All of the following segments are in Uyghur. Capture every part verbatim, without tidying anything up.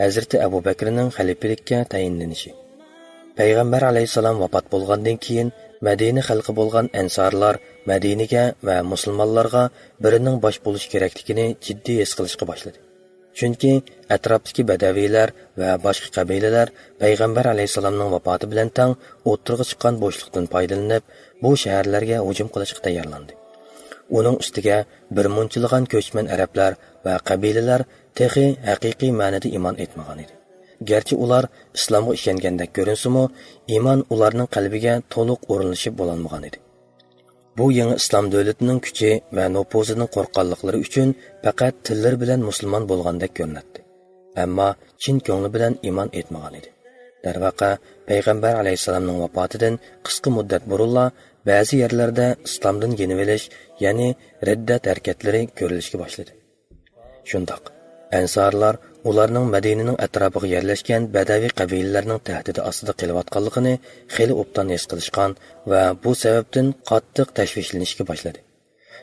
ھەزرىتى ئەبۇ بەكرىنىڭ خەلىپىلىككە تەيىنلىنىشى. پەيغەمبەر ئەلەيھىسسالام ۋاپات بولغاندىن كېيىن، مەدىنە خەلقى بولغان ئەنسارلار مەدىنىگە ۋە مۇسۇلمانلارغا بىرىنىڭ باش بولۇشى كېرەكلىكىنى جىددىي ھېس قىلىشقا باشلىدى. چۈنكى ئەتراپتىكى بەدەۋىيلەر ۋە باشقا قەبىلىلەر پەيغەمبەر ئەلەيھىسسالامنىڭ ۋاپاتى بىلەن تەڭ ئوتتۇرىغا چىققان بوشلۇقتىن پايدىلىنىپ، بۇ شەھەرلەرگە ھۇجۇم قىلىشقا تەييارلاندى. ئۇنىڭ ئۈستىگە بىر مۇنچىلىغان كۆچمەن ئەرەبلەر ۋە قەبىلىلەر تېخى ھەقىقىي مەنىدە ئىمان ئېيتمىغان ئىدى. گەرچە ئۇلار ئىسلامغا ئىشەنگەندەك كۆرۈنسىمۇ، ئىمان ئۇلارنىڭ قەلبىگە تولۇق ئورۇنلىشىپ بولالمىغان ئىدى. بۇ يېڭى ئىسلام دۆلىتىنىڭ كۈچى ۋە نوپۇزىدىن قورققانلىقلىرى ئۈچۈن پەقەت تىللىرى بىلەن مۇسۇلمان بولغاندەك كۆرۈنەتتى. ئەمما چىن كۆڭلى بىلەن ئىمان ئېيتمىغان ئىدى. دەرۋەقە، پەيغەمبەر ئەلەيھىسسالامنىڭ ۋاپاتىدىن قىسقا مۇددەت بۇرۇنلا بەزى يەرلەردە ئىسلامدىن يېنىۋېلىش، يەنى رىددەت ھەرىكەتلىرى كۆرۈلۈشكە باشلىدى. شۇنداق، ئەنسارلار ئۇلارنىڭ مەدىنىنىڭ ئەتراپىغا يەرلەشكەن بەدەۋىي قەبىلىلەرنىڭ تەھدىتى ئاستىدا قېلىۋاتقانلىقىنى خېلى ئوبدان ھېس قىلىشقان ۋە بۇ سەۋەبتىن قاتتىق تەشۋىشلىنىشكە باشلىدى.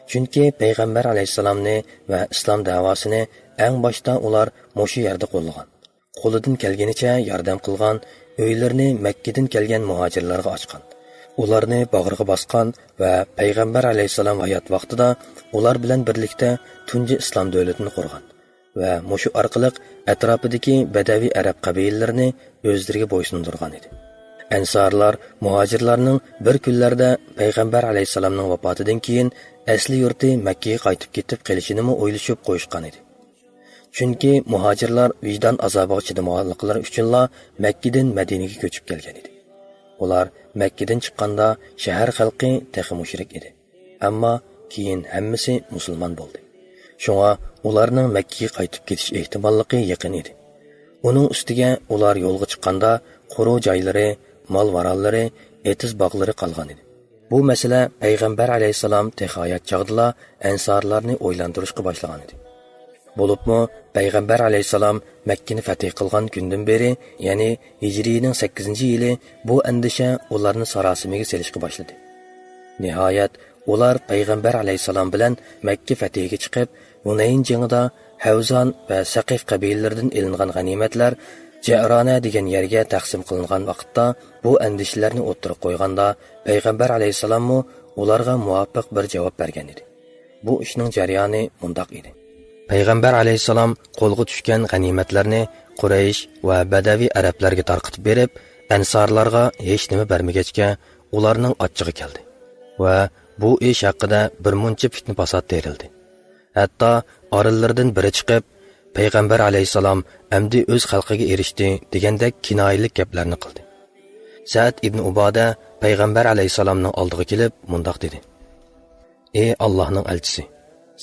چۈنكى پەيغەمبەر ئەلەيھىسسالامنى ۋە ئىسلام دەۋاسىنى ئەڭ باشتا ئۇلار مۇشۇ يەردە قوللىغان، قولىدىن كەلگىنىچە ياردەم قىلغان، ئۆيلىرىنى مەككىدىن كەلگەن مۇھاجىرلارغا ئاچقان، ئۇلارنى باغرىغا باسقان ۋە پەيغەمبەر ئەلەيھىسسالام ھايات ۋاقتىدا ئۇلار بىلەن بىرلىكتە تۇنجى ئىسلام دۆلىتىنى قۇرغان ۋە مۇشۇ ئارقىلىق ئەتراپىدىكى بەدەۋىي ئەرەب قەبىلىلىرىنى ئۆزلىرىگە بويسۇندۇرغان ئىدى. ئەنسارلار مۇھاجىرلارنىڭ بىر كۈنلەردە پەيغەمبەر ئەلەيھىسسالامنىڭ ۋاپاتىدىن كېيىن ئەسلى يۇرتى مەككىگە قايتىپ كېتىپ قېلىشىنىمۇ ئويلىشىپ قويۇشقان ئىدى. چۈنكى مۇھاجىرلار ۋىجدان ئازابىغا چىدىمىغانلىقلىرى ئۈچۈنلا مەككىدىن مەدىنىگە كۆچۈپ كەلگەن ئىدى. ئۇلار مەككىدىن چىققاندا شەھەر خەلقى تېخى مۇشرىك ئىدى. ئەمما كېيىن ھەممىسى مۇسۇلمان بولدى. شۇڭا ئۇلارنىڭ مەككىگە قايتىپ كېتىش ئېھتىماللىقى يېقىن ئىدى. ئۇنىڭ ئۈستىگە ئۇلار يولغا چىققاندا قۇرۇ جايلىرى، مال-ماراللىرى، ئېتىز-باغلىرى قالغان ئىدى. بۇ مەسىلە پەيغەمبەر ئەلەيھىسسالام تېخى ھايات چاغدىلا ئەنسارلارنى ئويلاندۇرۇشقا باشلىغان ئىدى. بولۇپمۇ پەيغەمبەر ئەلەيھىسسالام مەككىنى فەتھى قىلغان كۈندىن بېرى، يەنى ھىجرىينىڭ سەككىزىنچى يىلى، بۇ ئەندىشە ئۇلارنى ساراسىمىگە سېلىشقا باشلىدى. نىھايەت، ئۇلار پەيغەمبەر ئەلەيھىسسالام بىلەن مەككە فەتھىگە چىقىپ، ھۇنەين جېڭىدا ھەۋزان ۋە سەقىف قەبىلىلىرىدىن ئېلىنغان غەنىيمەتلەر جەئرانە دېگەن يەرگە تەقسىم قىلىنغان ۋاقىتتا، بۇ ئەندىشىلەرنى ئوتتۇرىغا قويغاندا، پەيغەمبەر ئەلەيھىسسالاممۇ ئۇلارغا مۇۋاپىق بىر جاۋاب بەرگەن ئىدى. بۇ ئىشنىڭ جەريانى مۇنداق ئىدى. پەيغەمبەر ئەلەيھىسسالام قولغا چۈشكەن غەنىيمەتلەرنى قۇرەيش ۋە بەدەۋى ئەرەبلەرگە تارقىتىپ بېرىپ، ئەنسارلارغا ھېچنېمە بەرمىگەچكە، ئۇلارنىڭ ئاچچىقى كەلدى ۋە بۇ ئىش ھەققىدە بىرمۇنچە پىتنە-پاسات تېرىلدى. ھەتتا ئارىلىرىدىن بىرى چىقىپ، پەيغەمبەر ئەلەيھىسسالام ئەمدى ئۆز خەلقىگە ئېرىشتى دېگەندەك كىنايىلىك گەپلەرنى قىلدى. سەئد ئىبن ئۇبادە پەيغەمبەر ئەلەيھىسسالامنىڭ ئالدىغا كېلىپ مۇنداق دېدى: ئى ئاللاھنىڭ ئەلچىسى،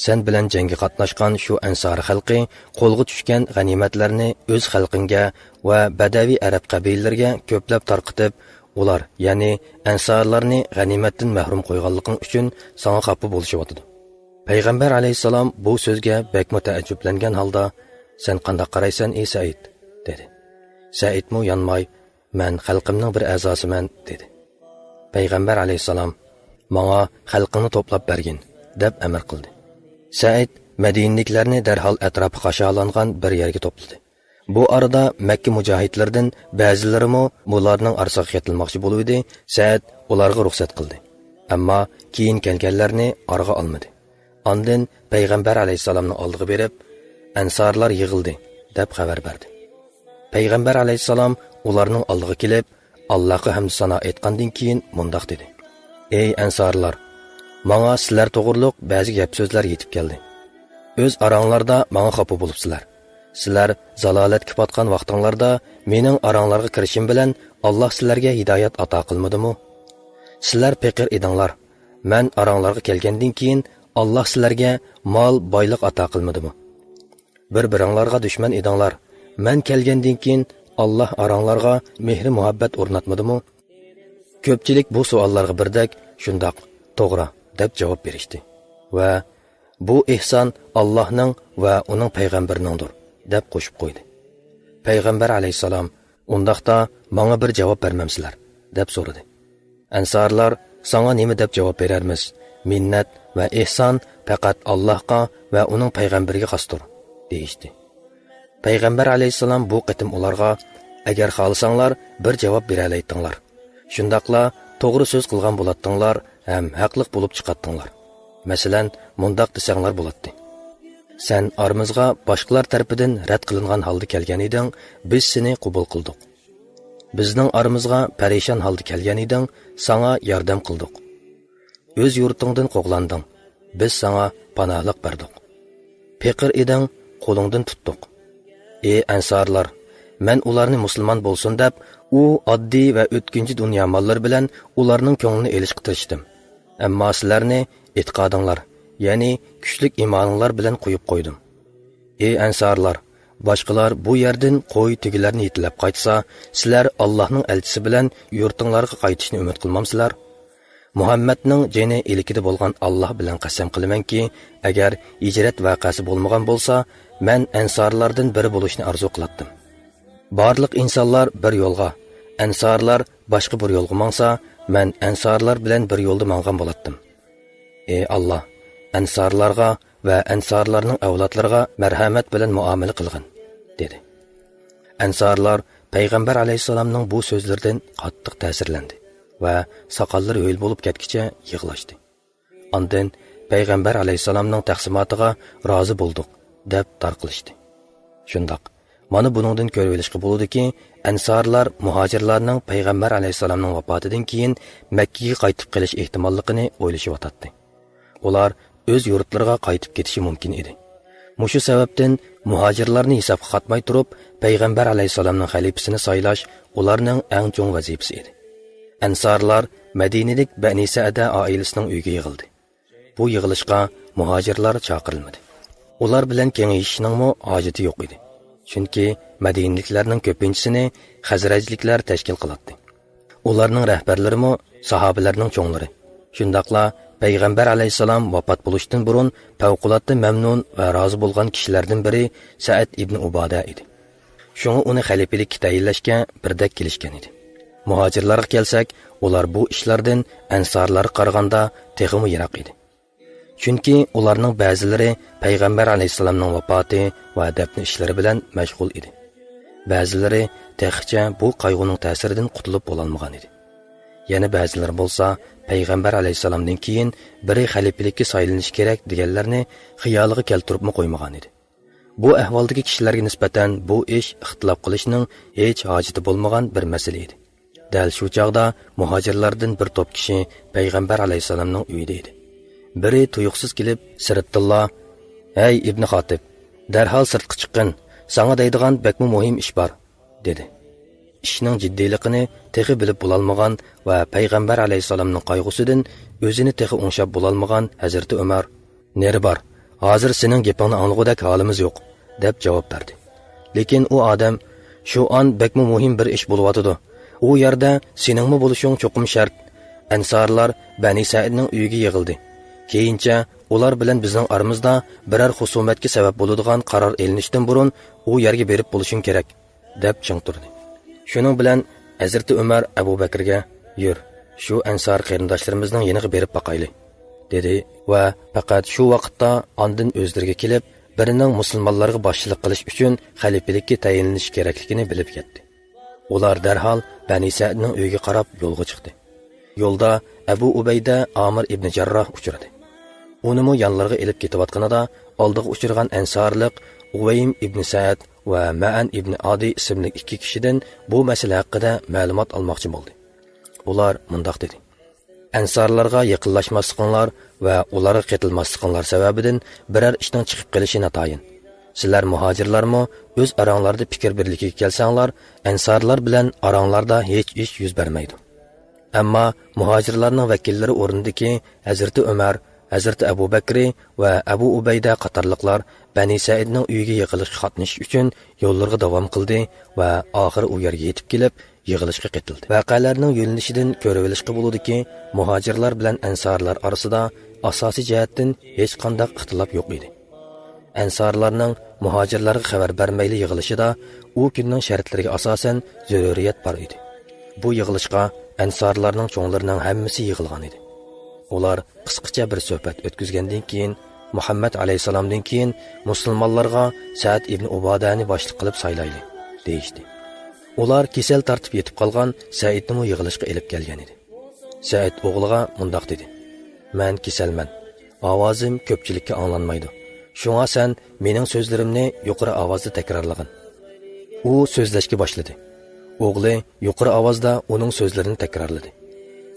سەن بىلەن جەڭگە قاتناشقان شۇ ئەنسارى خەلقى قولغا چۈشكەن غەنىيمەتلەرنى ئۆز خەلقىڭگە ۋە بەدەۋى ئەرەب قەبىلىلىرىگە كۆپلەپ تارقىتىپ، ئۇلار، يەنى ئەنسارلارنى غەنىيمەتتىن مەھرۇم قويغانلىقىڭ ئۈچۈن ساڭا خاپا بولۇشۇۋاتىدۇ. پەيغەمبەر ئەلەيھىسسالام بۇ سۆزگە بەكمۇ تەئەججۈپلەنگەن ھالدا، سەن قانداق قارايسەن، ئى سەئىد؟ دېدى. سەئىدمۇ يانماي، مەن خەلقىمنىڭ بىر ئەزاسىمەن، دېدى. پەيغەمبەر ئەلەيھىسسالام، ماڭا خەلقىڭنى توپلاپ بەرگىن، دەپ ئەمر قىلدى. سەئىد مەدىنىلىكلەرنى دەرھال ئەتراپقا قاشالانغان بىر يەرگە توپلىدى. بۇ ئارىدا مەككە مۇجاھىدلىرىدىن بەزىلىرىمۇ بۇلارنىڭ ئارىسىغا قېتىلماقچى بولۇۋىدى، سەئىد ئۇلارغا رۇخسەت قىلدى. ئەمما كېيىن كەلگەنلەرنى ئارىغا ئالمىدى. ئاندىن پەيغەمبەر ئەلەيھىسسالامنىڭ ئالدىغا بېرىپ، ئەنسارلار يىغىلدى، دەپ خەۋەر بەردى. پەيغەمبەر ئەلەيھىسسالام ئۇلارنىڭ ئالدىغا كېلىپ، ئاللاھقا ھەمدۇ سانا ئېيتقاندىن كېيىن مۇنداق دېدى: ئەي ئەنسارلار، ماڭا سىلەر توغرۇلۇق بەزى گەپ سۆزلەر يېتىپ كەلدى. ئۆز ئاراڭلاردا ماڭا خاپا بولۇپسىلەر. سىلەر زالالەتكە پاتقان ۋاقتىڭلاردا مېنىڭ ئاراڭلارغا كىرىشىم بىلەن ئاللاھ سىلەرگە ھىدايەت ئاتا قىلمىدىمۇ؟ سىلەر پېقىر ئىدىڭلار. مەن ئاراڭلارغا كەلگەندىن كېيىن ئاللاھ سىلەرگە مال، بايلىق ئاتا قىلمىدىمۇ؟ بىر-بىرىڭلارغا دۈشمەن ئىدىڭلار. مەن كەلگەندىن كېيىن ئاللاھ ئاراڭلارغا مېھرى-مۇھەببەت ئورناتمىدىمۇ؟ كۆپچىلىك بۇ سوئاللارغا بىردەك شۇنداق، توغرا، دەپ جاۋاب بېرىشتى. ۋە بۇ ئېھسان ئاللاھنىڭ ۋە ئۇنىڭ پەيغەمبىرىنىڭدۇر، دەپ قوشۇپ قويدى. پەيغەمبەر ئەلەيھىسسالام، ئۇنداقتا ماڭا بىر جاۋاب بەرمەمسىلەر؟ دەپ سورىدى. ئەنسارلار، ساڭا نېمە دەپ جاۋاب بېرەرمىز؟ مىننەت ۋە ئېھسان پەقەت ئاللاھقا ۋە ئۇنىڭ پەيغەمبىرىگە خاستۇر، دېيىشتى. پەيغەمبەر ئەلەيھىسسالام بۇ قېتىم ئۇلارغا، ئەگەر خالىساڭلار، بىر جاۋاب بېرەلەيتتىڭلار. شۇنداقلا توغرا سۆز قىلغان بولاتتىڭلار ھەم ھەقلىق بولۇپ چىقاتتىڭلار. مەسىلەن، مۇنداق دېسەڭلار بولاتتى: سەن ئارىمىزغا باشقىلار تەرىپىدىن رەت قىلىنغان ھالدا كەلگەن ئىدىڭ، بىز سېنى قوبۇل قىلدۇق. بىزنىڭ ئارىمىزغا پەرىشان ھالدا كەلگەن ئىدىڭ، ساڭا ياردەم قىلدۇق. ئۆز يۇرتۇڭدىن قوغلاندىڭ، بىز ساڭا پاناھلىق بەردۇق. پېقىر ئىدىڭ، قولۇڭدىن تۇتتۇق. ئى ئەنسارلار، مەن ئۇلارنى مۇسۇلمان بولسۇن دەپ، ئۇ ئاددىي ۋە ئۆتكۈنچى دۇنيا ماللىرى بىلەن ئۇلارنىڭ كۆڭلىنى ئېلىشقا تىرىشتىم. ئەمما سىلەرنى ئېتىقادىڭلار، يەنى كۈچلۈك ئىمانىڭلار بىلەن قويۇپ قويدۇم. ئى ئەنسارلار، باشقىلار بۇ يەردىن قوي، تۆگىلەرنى يېتىلەپ قايتسا، سىلەر ئاللاھنىڭ ئەلچىسى بىلەن يۇرتۇڭلارغا قايتىشنى ئۈمىد قىلمامسىلەر؟ مۇھەممەدنىڭ جېنى ئىلكىدە بولغان ئاللاھ بىلەن قەسەم قىلىمەنكى، ئەگەر ھىجرەت ۋەقەسى بولمىغان بولسا، مەن ئەنسارلاردىن بىرى بولۇشنى ئارزۇ قىلاتتىم. بارلىق ئىنسانلار بىر يولغا، ئەنسارلار باشقا بىر يولغا ماڭسا، مەن ئەنسارلار بىلەن بىر يولدا ماڭغان بولاتتىم. ئى ئاللاھ، ئەنسارلارغا ۋە ئەنسارلارنىڭ ئەۋلادلىرىغا مەرھەمەت بىلەن مۇئامىلە قىلغىن، دېدى. ئەنسارلار پەيغەمبەر ئەلەيھىسسالامنىڭ بۇ سۆزلىرىدىن قاتتىق تەسىرلەندى ۋە ساقاللىرى ھۆل بولۇپ كەتكىچە يىغلاشتى. ئاندىن پەيغەمبەر ئەلەيھىسسالامنىڭ تەقسىماتىغا رازى بولدۇق، دەپ تارقىلىشتى. شۇنداق، مانا بۇنىڭدىن كۆرۈۋېلىشقا بولىدۇكى، ئەنسارلار مۇھاجىرلارنىڭ پەيغەمبەر ئەلەيھىسسالامنىڭ ۋاپاتىدىن كېيىن مەككىگە قايتىپ قېلىش ئېھتىماللىقىنى ئويلىشىۋاتاتتى. ئۇلار ئۆز يۇرتلىرىغا قايتىپ كېتىشى مۇمكىن ئىدى. مۇشۇ سەۋەبتىن مۇھاجىرلارنى ھېسابقا قاتماي تۇرۇپ، پەيغەمبەر ئەلەيھىسسالامنىڭ خەلىپىسىنى سايلاش ئۇلارنىڭ ئەڭ چوڭ ۋەزىپىسى ئىدى. ئەنسارلار مەدىنىدىكى بەنى سەئدە ئائىلىسىنىڭ ئۆيىگە يىغىلدى. بۇ يىغىلىشقا مۇھاجىرلار چاقىرىلمىدى. ئۇلار بىلەن كېڭىشىشنىڭمۇ ھاجىتى يوق ئىدى. چۈنكى مەدىنىلىكلەرنىڭ كۆپىنچىسىنى خەزرەجلىكلەر تەشكىل قىلاتتى. ئۇلارنىڭ رەھبەرلىرىمۇ ساھابىلەرنىڭ چوڭلىرى. شۇنداقلا پەيغەمبەر ئەلەيھىسسالام ۋاپات بولۇشتىن بۇرۇن پەۋقۇلئاددە مەمنۇن ۋە رازى بولغان كىشىلەردىن بىرى سەئەد ئىبنى ئۇبادە ئىدى. شۇڭا ئۇنى خەلىپىلىككە تەيىنلەشكە بىردەك كېلىشكەن ئىدى. مۇھاجىرلارغا كەلسەك، ئۇلار بۇ ئىشلاردىن ئەنسارلارغا قارىغاندا تېخىمۇ يىراق ئىدى. چۈنكى ئۇلارنىڭ بەزىلىرى پەيغەمبەر ئەلەيھىسسالامنىڭ ۋاپاتى ۋە دەپنە ئىشلىرى بىلەن مەشغۇل ئىدى. بەزىلىرى تېخىچە بۇ قايغۇنىڭ تەسىرىدىن قۇتۇلۇپ بولالمىغان ئىدى. يەنە بەزىلىرى بولسا پەيغەمبەر ئەلەيھىسسالامدىن كېيىن بىرى خەلىپىلىككە سايلىنىشى كېرەك دېگەنلەرنى خىيالىغا كەلتۈرۈپمۇ قويمىغان ئىدى. بۇ ئەھۋالدىكى كىشىلەرگە نىسبەتەن بۇ ئىش ئىختىلاپ قىلىشنىڭ ھېچ ھاجىتى بولمىغان بىر مەسىلە ئىدى. دەل شۇ چاغدا مۇھاجىرلاردىن بىر توپ كىشى پەيغەمبەر ئەلەيھىسسالامنىڭ ئۆيىدە ئىدى. بىرى تۇيۇقسىز كېلىپ سىرتتىنلا، «ھەي ئىبنى خاتىب، دەرھال سىرتقا چىققىن، ساڭا دەيدىغان بەكمۇ مۇھىم ئىش بار» دېدى. ئىشنىڭ جىددىيلىقىنى تېخى بىلىپ بولالمىغان ۋە پەيغەمبەر ئەلەيھىسسالامنىڭ قايغۇسىدىن ئۆزىنى تېخى ئوڭشاپ بولالمىغان ھەزرىتى ئۆمەر، «نېرى بار، ھازىر سېنىڭ گېپىڭنى ئاڭلىغۇدەك ھالىمىز يوق» دەپ جاۋاب بەردى. لېكىن ئۇ ئادەم، «شۇ ئان بەكمۇ مۇھىم بىر ئىش بولۇۋاتىدۇ. ئۇ يەردە سېنىڭمۇ بولۇشۇڭ چوقۇم شەرت. ئەنسارلار بەنى سەئىدنىڭ ئۆيىگە يىغىلدى. كېيىنچە ئۇلار بىلەن بىزنىڭ ئارىمىزدا بىرەر خۇسۇمەتكە سەۋەب بولىدىغان قارار ئېلىنىشتىن بۇرۇن ئۇ يەرگە بېرىپ بولۇشۇڭ كېرەك» دەپ چىڭ تۇردى. شۇنىڭ بىلەن ھەزرىتى ئۆمەر ئەبۇ بەكرىگە، «يۈر، شۇ ئەنسار قېرىنداشلىرىمىزنىڭ يېنىغا بېرىپ باقايلى» دېدى ۋە پەقەت شۇ ۋاقىتتا ئاندىن ئۆزلىرىگە كېلىپ، بىرىنىڭ مۇسۇلمانلارغا باشچىلىق قىلىش ئۈچۈن خەلىپىلىككە تەيىنلىنىشى كېرەكلىكىنى بىلىپ يەتتى. ئۇلار دەرھال بەنى سەئدنىڭ ئۆيىگە قاراپ يولغا چىقتى. يولدا ئەبۇ ئۇبەيدە ئامىر ئىبنى جەرراھ ئۇچرىدى. ئۇنىمۇ يانلىرىغا ئېلىپ كېتىۋاتقىنىدا، ئالدىغا ئۇچرىغان ئەنسارلىق ئۇۋەيم ئىبنى سەئەد ۋە مەئەن ئىبنى ئادى ئىسىملىك ئىككى كىشىدىن بۇ مەسىلە ھەققىدە مەلۇمات ئالماقچى بولدى. ئۇلار مۇنداق دېدى: «ئەنسارلارغا يېقىنلاشماسلىقىڭلار ۋە ئۇلارغا قېتىلماسلىقىڭلار سەۋەبىدىن بىرەر ئىشنىڭ چىقىپ قېلىشى ناتايىن. سىلەر مۇھاجىرلارمۇ ئۆز ئاراڭلاردا پىكىر بىرلىكىگە كەلسەڭلار، ئەنسارلار بىلەن ئاراڭلاردا ھېچ ئىش يۈز بەرمەيدۇ.» ئەمما مۇھاجىرلارنىڭ ۋەكىللىرى ئورنىدىكى ھەزرىتى ئۆمەر، ھەزرىتى ئەبۇ بەكرى ۋە ئەبۇ ئۇبەيدە قاتارلىقلار بەنى سەئىدنىڭ ئۆيىگە يىغىلىشقا قاتنىشىش ئۈچۈن يوللىرىغا داۋام قىلدى ۋە ئاخىرى ئۇ يەرگە يېتىپ كېلىپ، يىغىلىشقا قېتىلدى. ۋەقەلەرنىڭ يۆنىلىشىدىن كۆرۈۋېلىشقا بولىدۇكى، مۇھاجىرلار بىلەن ئەنسارلار ئارىسىدا ئاساسىي جەھەتتىن ھېچقانداق ئىختىلاپ يوق ئىدى. ئەنسارلارنىڭ مۇھاجىرلارغا خەۋەر بەرمەيلا يىغىلىشىدا ئۇ كۈننىڭ شەرتلىرىگە ئاساسەن زۆرۈرىيەت بار ئىدى. بۇ يىغىلىشقا ئەنسارلارنىڭ چوڭلىرىنىڭ ھەممىسى يىغىلغان ئىدى. ئۇلار قىسقىچە بىر سۆھبەت ئۆتكۈزگەندىن كېيىن، مۇھەممەد ئەلەيھىسسالامدىن كېيىن مۇسۇلمانلارغا سەئد ئىبنى ئۇبادەنى باشلىق قىلىپ سايلايلى، دېيىشتى. ئۇلار كېسەل تارتىپ يېتىپ قالغان سەئىدنىمۇ يىغىلىشقا ئېلىپ كەلگەن ئىدى. سەئىد ئوغلىغا مۇنداق دېدى: «مەن كېسەلمەن. ئاۋازىم كۆپچىلىككە ئاڭلانمايدۇ. شۇڭا سەن مېنىڭ سۆزلىرىمنى يۇقىرى ئاۋازدا تەكرارلىغىن.» ئۇ سۆزلەشكە باشلىدى. ئوغلى يۇقىرى ئاۋازدا ئۇنىڭ سۆزلىرىنى تەكرارلىدى.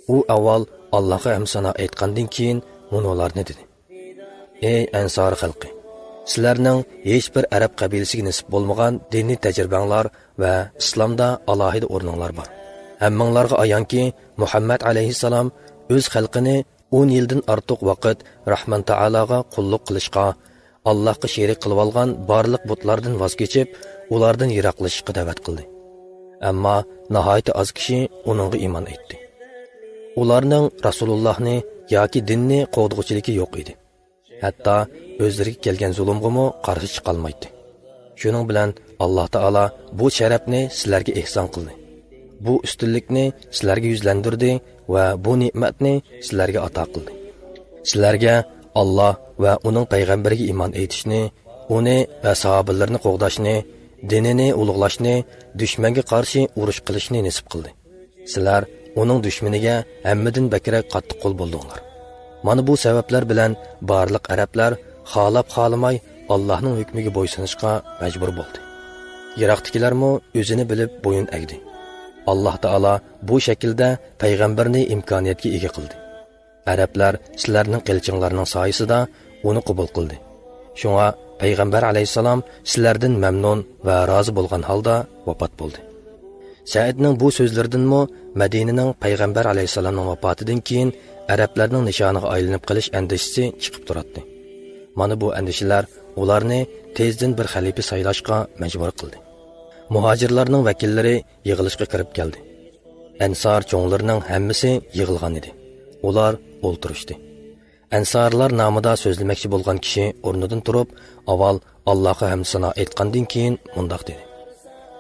ئۇ ئاۋۋال ئاللاھقا ھەمدۇسانا ئېيتقاندىن كېيىن مۇنۇلارنى دېدى: «ئەي ئەنسار خەلقى! سىلەرنىڭ ھېچ بىر ئەرەب قەبىلىسىگە نېسىپ بولمىغان دىنىي تەجرىبەڭلار ۋە ئىسلامدا ئالاھىدە ئورنۇڭلار بار. ھەممىڭلارغا ئايانكى، مۇھەممەد ئەلەيھىسسالام ئۆز خەلقىنى ئون يىلدىن ئارتۇق ۋاقىت راھمان تائالاغا قۇللۇق قىلىشقا، ئاللاھقا شېرىك قىلىۋالغان بارلىق بۇتلاردىن ۋاز كېچىپ، ئۇلاردىن يىراقلىشىشقا دەۋەت قىلدى. ئەمما ناھايىتى ئاز كىشى ئۇنىڭغا ئىمان ئېيتتى. ئۇلارنىڭ رەسۇلۇللاھنى ياكى دىننى قوغدىغۇچىلىكى يوق ئىدى. ھەتتا ئۆزلىرىگە كەلگەن زۇلۇمغىمۇ قارشى چىقالمايتتى. شۇنىڭ بىلەن ئاللاھ تائالا بۇ شەرەپنى سىلەرگە ئېھسان قىلدى. بۇ ئۈستۈنلۈكنى سىلەرگە يۈزلەندۈردى ۋە بۇ نېمەتنى سىلەرگە ئاتا قىلدى. سىلەرگە ئاللاھ ۋە ئۇنىڭ پەيغەمبىرىگە ئىمان ئېيتىشنى، ئۇنى ۋە ساھابىلىرىنى قوغداشنى، دىنىنى ئۇلۇغلاشنى، دۈشمەنگە قارشى ئۇرۇش قىلىشنى نېسىپ قىلدى. سىلەر ئۇنىڭ دۈشمىنىگە ھەممىدىن بەكرەك قاتتىق قول بولدۇڭلار. مانا بۇ سەۋەبلەر بىلەن بارلىق ئەرەبلەر خالاپ-خالىماي ئاللاھنىڭ ھۆكمىگە بويسۇنۇشقا مەجبۇر بولدى. يىراقتىكىلەرمۇ ئۆزىنى بىلىپ بويۇن ئەگدى. ئاللاھ تائالا بۇ شەكىلدە پەيغەمبەرنى ئىمكانىيەتكە ئىگە قىلدى. ئەرەبلەر سىلەرنىڭ قىلىچىڭلارنىڭ سايىسىدا ئۇنى قوبۇل قىلدى. شۇڭا پەيغەمبەر ئەلەيھىسسالام سىلەردىن مەمنۇن ۋە رازى بولغان ھالدا ۋاپات بولدى. سەئىدنىڭ بۇ سۆزلىرىدىنمۇ مەدىنىنىڭ پەيغەمبەر ئەلەيھىسسالامنىڭ ۋاپاتىدىن كېيىن ئەرەبلەرنىڭ نىشانىغا ئايلىنىپ قېلىش ئەندىشىسى چىقىپ تۇراتتى. مانا بۇ ئەندىشىلەر ئۇلارنى تېزدىن بىر خەلىپە سايلاشقا مەجبۇر قىلدى. مۇھاجىرلارنىڭ ۋەكىللىرى يىغىلىشقا كىرىپ كەلدى. ئەنسار چوڭلىرىنىڭ ھەممىسى يىغىلغان ئىدى. ئۇلار ئولتۇرۇشتى. ئەنسارلار نامىدا سۆزلىمەكچى بولغان كىشى ئورنىدىن تۇرۇپ، ئاۋۋال ئاللاھقا ھەمدۇسانا ئېيتقاندىن كېيىن مۇنداق دېدى: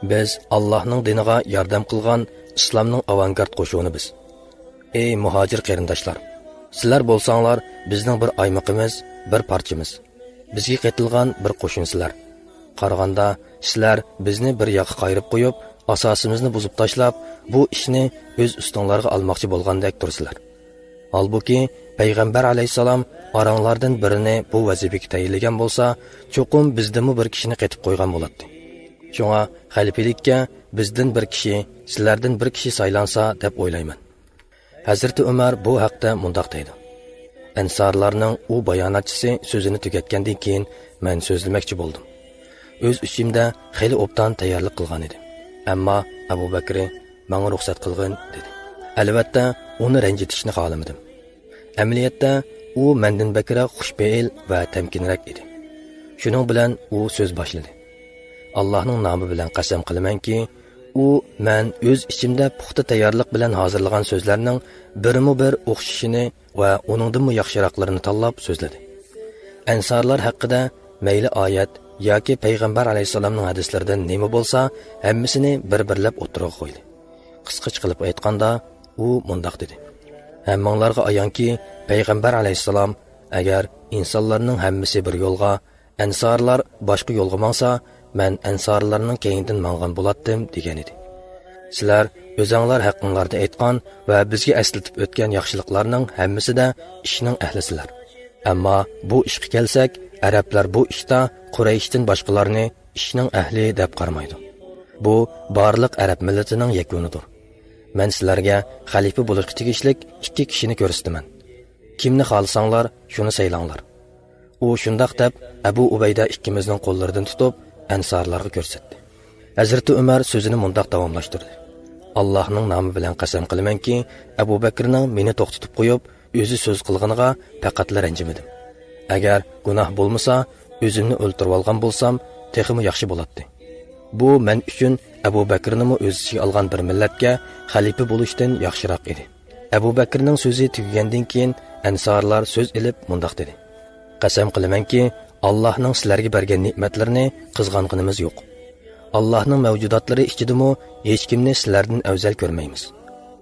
«بىز ئاللاھنىڭ دىنىغا ياردەم قىلغان ئىسلامنىڭ ئاۋانگارت قوشۇنى بىز. ئەي مۇھاجىر قېرىنداشلار! سىلەر بولساڭلار بىزنىڭ بىر ئايمىقىمىز، بىر پارچىمىز. بىزگە قېتىلغان بىر قوشۇنسىلەر. قارىغاندا، سىلەر بىزنى بىر ياققا قايرىپ قويۇپ، ئاساسىمىزنى بۇزۇپ تاشلاپ، بۇ ئىشنى ئۆز ئۈستۈڭلارغا ئالماقچى بولغاندەك تۇرىسىلەر. ھالبۇكى، پەيغەمبەر ئەلەيھىسسالام ئاراڭلاردىن بىرىنى بۇ ۋەزىپىگە تەيىنلىگەن بولسا، چوقۇم بىزدىنمۇ بىر كىشىنى قېتىپ قويغان بولاتتى. شۇڭا خەلىپىلىككە بىزدىن بىر كىشى، سىلەردىن بىر كىشى سايلانسا دەپ ئويلايمەن.» ھەزرىتى ئۆمەر بۇ ھەقتە مۇنداق دەيدۇ: ئەنسارلارنىڭ ئۇ باياناتچىسى سۆزىنى تۈگەتكەندىن كېيىن، مەن سۆزلىمەكچى بولدۇم. ئۆز ئىچىمدە خېلى ئوبدان تەييارلىق قىلغان ئىدىم. ئەمما ئەبۇ بەكرى، «ماڭا رۇخسەت قىلغىن» دېدى. ئەلۋەتتە، ئۇنى رەنجىتىشنى خالىمىدىم. ئەمەلىيەتتە، ئۇ مەندىن بەكرەك خۇشپېئىل ۋە تەمكىنرەك ئىدى. شۇنىڭ بىلەن ئۇ سۆز باشلىدى: «ئاللاھنىڭ نامى بىلەن قەسەم قىلىمەنكى، ئۇ مەن ئۆز ئىچىمدە پۇختا تەييارلىق بىلەن ھازىرلىغان سۆزلەرنىڭ بىرمۇ بىر ئوخشىشىنى ۋە ئۇنىڭدىنمۇ ياخشىراقلىرىنى تاللاپ سۆزلىدى.» ئەنسارلار ھەققىدە مەيلى ئايەت ياكى پەيغەمبەر ئەلەيھىسسالامنىڭ ھەدىسلىرىدىن نېمە بولسا، ھەممىسىنى بىر-بىرلەپ ئوتتۇرىغا قويدى. قىسقىچە قىلىپ ئېيتقاندا، ئۇ مۇنداق دېدى: «ھەممىڭلارغا ئايانكى، پەيغەمبەر ئەلەيھىسسالام، ئەگەر ئىنسانلارنىڭ ھەممىسى بىر يولغا، ئەنسارلار باشقا يولغا ماڭسا، مەن ئەنسارلارنىڭ كەينىدىن ماڭغان بولاتتىم» دېگەن ئىدى. سىلەر ئۆزەڭلار ھەققىڭلاردا ئېيتقان ۋە بىزگە ئەسلىتىپ ئۆتكەن ياخشىلىقلارنىڭ ھەممىسىدە ئىشنىڭ ئەھلىسىلەر. ئەمما بۇ ئىشقا كەلسەك، ئەرەبلەر بۇ ئىشتا قۇرەيشتىن باشقىلارنى ئىشنىڭ ئەھلى دەپ قارىمايدۇ. بۇ بارلىق ئەرەب مىللىتىنىڭ يەكۈنىدۇر. مەن سىلەرگە خەلىپە بولۇشقا تېگىشلىك ئىككى كىشىنى كۆرسىتىمەن. كىمنى خالىساڭلار، شۇنى سايلاڭلار. ئۇ شۇنداق دەپ، ئەبۇ ئۇبەيدە ئىككىمىزنىڭ قوللىرىدىن تۇتۇپ، ئەنسارلارغا كۆرسەتتى. ھەزرىتى ئۆمەر سۆزىنى مۇنداق داۋاملاشتۇردى: «ئاللاھنىڭ نامى بىلەن قەسەم قىلىمەنكى، ئەبۇ بەكرىنىڭ مېنى توختىتىپ قويۇپ، ئۆزى سۆز قىلغىنىغا پەقەتلا رەنجىمىدىم. ئەگەر گۇناھ بولمىسا، ئۆزۈمنى ئۆلتۈرۈۋالغان بولسام، تېخىمۇ ياخشى بولاتتى. بۇ مەن ئۈچۈن ئەبۇ بەكرىنىمۇ ئۆز ئىچىگە ئالغان بىر مىللەتكە خەلىپە بولۇشتىن ياخشىراق ئىدى.» ئەبۇ بەكرىنىڭ سۆزى تۈگىگەندىن كېيىن، ئەنسارلار سۆز ئېلىپ مۇنداق دېدى: «قەسەم قىلىمەنكى، ئاللاھنىڭ سىلەرگە بەرگەن نېمەتلىرىنى قىزغانغىنىمىز يوق. ئاللاھنىڭ مەۋجۇداتلىرى ئىچىدىمۇ ھېچكىمنى سىلەردىن ئەۋزەل كۆرمەيمىز.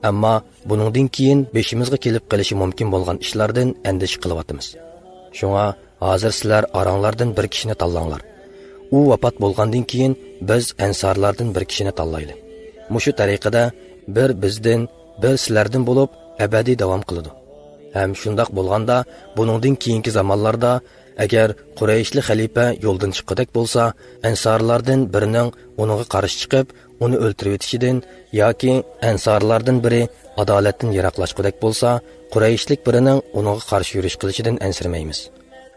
ئەمما بۇنىڭدىن كېيىن بېشىمىزغا كېلىپ قېلىشى مۇمكىن بولغان ئىشلاردىن ئەندىشە قىلىۋاتىمىز. شۇڭا ھازىر سىلەر ئاراڭلاردىن بىر كىشىنى تاللاڭلار. ئۇ ۋاپات بولغاندىن كېيىن بىز ئەنسارلاردىن بىر كىشىنى تاللايلى. مۇشۇ تەرىقىدە بىر بىزدىن، بىر سىلەردىن بولۇپ ئەبەدىي داۋام قىلىدۇ. ھەم شۇنداق بولغاندا، بۇنىڭدىن كېيىنكى زامانلاردا ئەگەر قۇرەيشلىك خەلىپە يولدىن چىققۇدەك بولسا، ئەنسارلاردىن بىرىنىڭ ئۇنىڭغا قارشى چىقىپ، ئۇنى ئۆلتۈرۈۋېتىشىدىن ياكى ئەنسارلاردىن بىرى ئادالەتتىن يىراقلاشقۇدەك بولسا، قۇرەيشلىك بىرىنىڭ ئۇنىڭغا قارشى يۈرۈش قىلىشىدىن ئەنسىرىمەيمىز.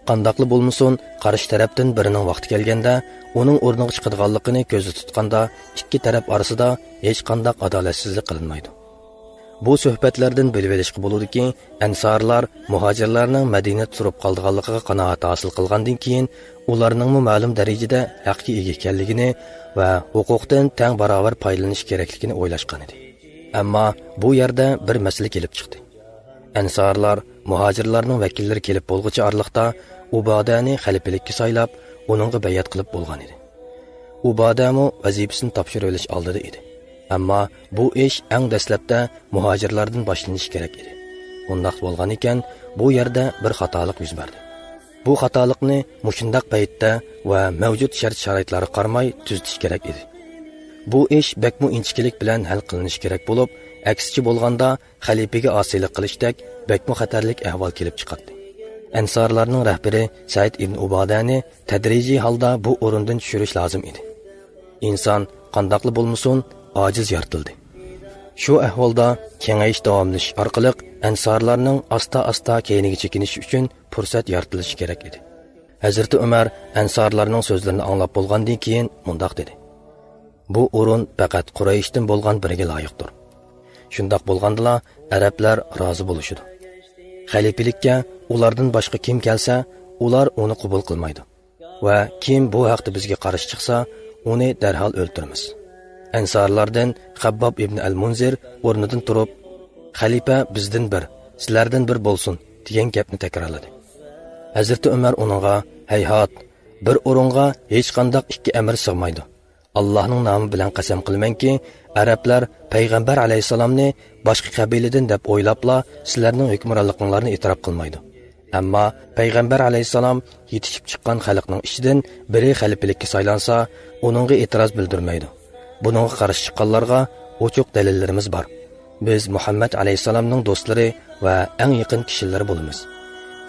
قانداقلا بولمىسۇن، قارشى تەرەپتىن بىرىنىڭ ۋاقتى كەلگەندە ئۇنىڭ ئورنىغا چىقىدىغانلىقىنى كۆزدە تۇتقاندا، ئىككى تەرەپ ئارىسىدا ھېچقانداق ئادالەتسىزلىك قىلىنمايدۇ. بۇ سۆھبەتلەردىن بىلىۋېلىشقا بولىدۇكى، ئەنسارلار مۇھاجىرلارنىڭ مەدىنىدە تۇرۇپ قالىدىغانلىقىغا قانائەت ھاسىل قىلغاندىن كېيىن، ئۇلارنىڭمۇ مەلۇم دەرىجىدە ھەققە ئىگە ئىكەنلىكىنى ۋە ھوقۇقتىن تەڭ باراۋەر پايدىلىنىش كېرەكلىكىنى ئويلاشقان ئىدى. ئەمما بۇ يەردە بىر مەسىلە كېلىپ چىقتى. ئەنسارلار مۇھاجىرلارنىڭ ۋەكىللىرى كېلىپ بولغۇچە ئارىلىقتا ئۇبادەنى خەلىپىلىككە سايلاپ، ئۇنىڭغا بەيئەت قىلىپ بولغان ئىدى. ئۇبادەمۇ ۋەزىپىسىنى تاپشۇرۇۋېلىش ئالدىدا ئىدى. ئەمما بۇ ئىش ئەڭ دەسلەپتە مۇھاجىرلاردىن باشلىنىشى كېرەك ئىدى. ئۇنداق بولغان ئىكەن، بۇ يەردە بىر خاتالىق يۈز بەردى. بۇ خاتالىقنى مۇشۇنداق پەيتتە ۋە مەۋجۇت شەرت-شارائىتلارغا قارىماي تۈزىتىش كېرەك ئىدى. بۇ ئىش بەكمۇ ئىنچىكىلىك بىلەن ھەل قىلىنىشى كېرەك بولۇپ، ئەكسىچە بولغاندا خەلىپىگە ئاسىيلىق قىلىشتەك بەكمۇ خەتەرلىك ئەھۋال كېلىپ چىقاتتى. ئەنسارلارنىڭ رەھبىرى سەئىد ئىبن ئۇبادەنى تەدرىجىي ھالدا بۇ ئورۇندىن چۈشۈرۈش لازىم ئىدى. ئىنسان قانداقلا بولمىسۇن، ئاجىز يارىتىلدى. شۇ ئەھۋالدا كېڭىيىش داۋاملىشىش ئارقىلىق ئەنسارلارنىڭ ئاستا-ئاستا كەينىگە چېكىنىشى ئۈچۈن پۇرسەت يارىتىلىشى كېرەك ئىدى. ھەزرىتى ئۆمەر ئەنسارلارنىڭ سۆزلىرىنى ئاڭلاپ بولغاندىن كېيىن مۇنداق دېدى: بۇ ئورۇن پەقەت قۇرەيشتىن بولغان بىرىگە لايىقتۇر. شۇنداق بولغاندىلا ئەرەبلەر رازى بولۇشىدۇ. خەلىپىلىككە ئۇلاردىن باشقا كىم كەلسە، ئۇلار ئۇنى قوبۇل قىلمايدۇ. ۋە كىم بۇ ھەقتە بىزگە قارشى چىقسا، ئۇنى دەرھال ئۆلتۈرىمىز. ئەنسارلاردىن خەبباب ئىبن ئەل مۇنزىر ئورنىدىن تۇرۇپ، خەلىپە بىزدىن بىر، سىلەردىن بىر بولسۇن، دېگەن گەپنى تەكرارلىدى. ھەزرىتى ئۆمەر ئۇنىڭغا، ھەيھات، بىر ئورۇنغا ھېچقانداق ئىككى ئەمىر سىغمايدۇ. ئاللاھنىڭ نامى بىلەن قەسەم قىلىمەنكى، ئەرەبلەر پەيغەمبەر ئەلەيھىسسالامنى باشقا قەبىلىدىن دەپ ئويلاپلا سىلەرنىڭ ھۆكۈمرانلىقىڭلارنى ئېتىراپ قىلمايدۇ. ئەمما پەيغەمبەر ئەلەيھىسسالام يېتىشىپ چىققان خەلقنىڭ ئىچىدىن بىرى خەلىپىلىككە سايلانسا، ئۇنىڭغا ئېتىراز بىلدۈرمەيدۇ. بۇنىڭغا قارشى چىققانلارغا ئوچۇق دەلىللىرىمىز بار. بىز مۇھەممەد ئەلەيھىسسالامنىڭ دوستلىرى ۋە ئەڭ يېقىن كىشىلىرى بولىمىز.